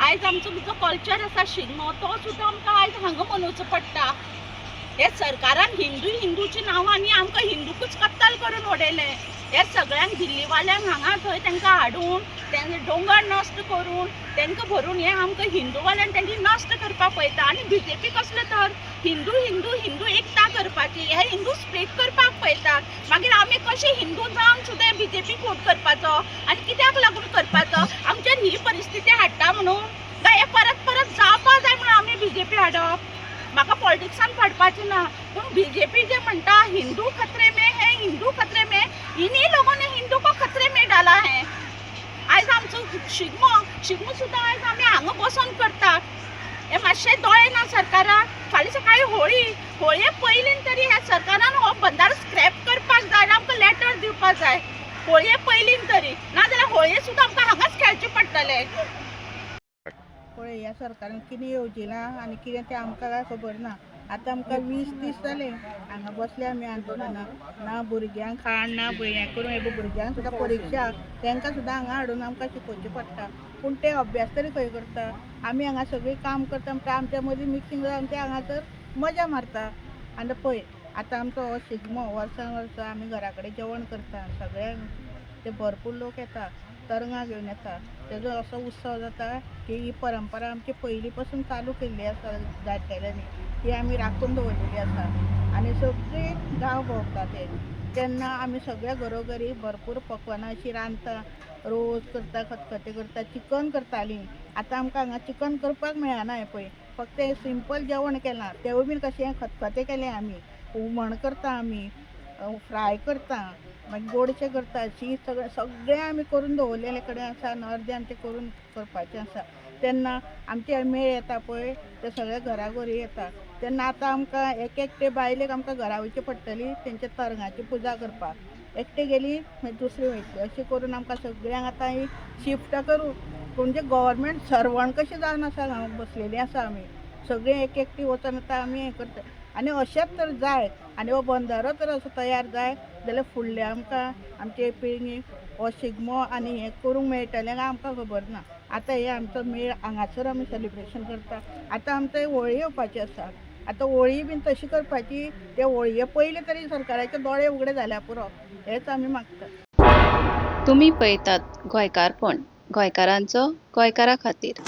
आयज आमचो जो कल्चर आसा शिगमो तो सुद्दां आमकां आयज हांगा मनोवचो पडटा. हे सरकारान हिंदू हिंदूच्या नांवांनी आमकां हिंदूकूच कत्तल करून उडयलें. हे सगळ्यांक दिल्लीवाल्यांक हांगा थंय तांकां हाडून तेंचे दोंगर नश्ट करून तांकां भरून हे आमकां हिंदूवाल्यांक तेंची नश्ट करपाक पळयता. आनी बीजेपी कसले तर हिंदू हिंदू हिंदू एकता करपाची, हे हिंदू स्प्लीट करपाक पळयतात. मागीर आमी कशे हिंदू जावन सुद्दां बीजेपीक वोट करपाचो आनी कित्याक लागून करपाचो? आमचेर ही परिस्थिती हाडटा म्हणून काय हे परत परत जावपा जाय म्हणून आमी बीजेपी हाडप? म्हाका पॉलिटिक्सान पडपाचें ना, पूण बीजेपी जे म्हणटा हिंदू खतरे में है, हिंदू खतरे में, इन्हीं लोगों ने हिंदू को खतरे में डाला है. आयज आमचो शिगमो शिगमो सुद्दां आयज आमी हांगा बसोन करतात. हे मातशे दोळे ना सरकाराक. फाल्यां सकाळी होळी, होळये पयलीं तरी ह्या सरकारान हो बंदारो स्क्रॅप करपाक जाय आनी आमकां लेटर दिवपाक जाय होळये पयलीं तरी, नाजाल्यार होळये सुद्दां आमकां हांगाच खेळचें पडटलें. पळय, ह्या सरकारान कितें येवजिलां आनी कितें तें आमकां कांय खबर ना. आतां आमकां 20 दीस जाले हांगा बसले आमी आंदोलनाक. ना भुरग्यांक खाण ना हें करून, हे भुरग्यांक सुद्दां परिक्षा, तांकां सुद्दां हांगा हाडून आमकां शिकोवचें पडटा. पूण ते अभ्यास तरी खंय करता? आमी हांगा सगळीं काम करता म्हणटा, आमच्या मदीं मिक्सींग जावन ते हांगासर मजा मारता. आनी पळय, आतां आमचो हो शिगमो वर्सान वर्सा आमी घरा कडेन जेवण करता, सगळ्यांक ते भरपूर लोक येता, तरंगां घेवन येता. तेजो असो उत्सव जाता की ही परंपरा आमची पयलीं पासून चालू केल्ली आसा जाणटेल्यांनी, ती आमी राखून दवरलेली आसा. आनी सगळी गांव भोंवता ते तेन्ना आमी सगळ्या घरोघरी भरपूर पकवानां अशीं रांदता, रोस करता, खतखतें करता, चिकन करतालीं. आतां आमकां हांगा चिकन करपाक मेळना. हें पळय, फक्त हें सिंपल जेवण केलां, तेवूय बीन कशें खतखतें केलें आमी, हुमण करता आमी, फ्राय करता, मागीर गोडशें करता, शीत सगळें सगळें आमी करून दवरलेले कडेन आसा आनी अर्दें आमचें करून करपाचें आसा. तेन्ना आमचे मेळ येता पळय, ते सगळे घराघरी येता तेन्ना आतां आमकां एक एकटे बायलेक आमकां घरा वयचें पडटली तेंच्या तरंगाची पुजा करपाक. एकटे गेली मागीर दुसरी वयतली, अशें करून आमकां सगळ्यांक आतां ही शिफ्ट करूं म्हणजे गव्हर्मेंट सर्वंट कशें जावन आसा हांगा बसलेलीं आसा आमी सगळीं. एक एकटी वचोन आतां आमी हें करता. आनी अशेंच तर जायत आनी हो बंदारो तर असो तयार जायत जाल्यार फुडले आमकां आमचे पिळगेक हो शिगमो आनी हें करूंक मेळटलें काय आमकां खबर ना. आतां हे आमचो मेळ हांगासर आमी सेलिब्रेशन करता. आतां आमचें होळी येवपाची आसा. आतां होळी बीन तशी करपाची, ते होळये पयलीं तरी सरकाराचे दोळे उगडे जाल्यार पुरो, हेच आमी मागतात. तुमी पळयतात गोंयकारपण, गोंयकारांचो गोंयकारा खातीर.